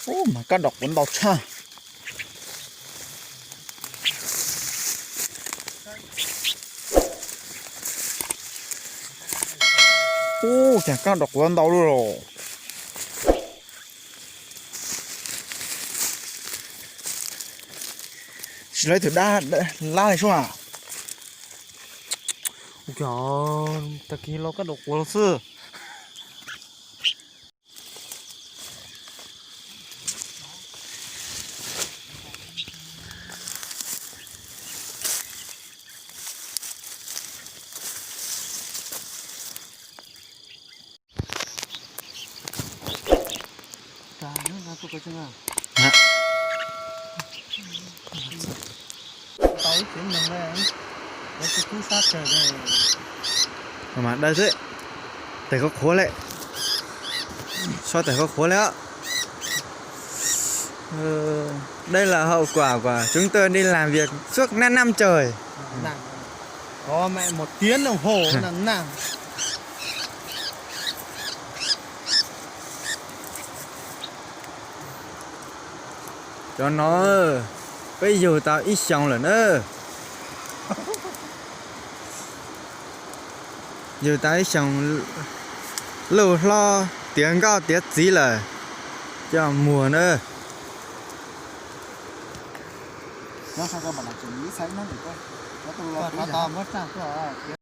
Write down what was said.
Ub, mas kab dok quav ntau tshaj. Ub, cas kab dok quav ntau lawm los. Tsis lawv tus dab lab li sub a. Ua cas tag kis los kab dok quav los xwb. Mas dawb xwb, tes qhuav qhuav lawm, so tes qhuav qhuav lawm. Đây là hậu quả của chúng tôi đi làm việc suốt năm năm trời. Có mẹ một tiếng đồng hồ nặng nặng. Cov no peb yug tau ib xyoos lawm na. Yug tau ib xyoos luj hlob tiav nkauj tiav txiv lawm. Coj muag na.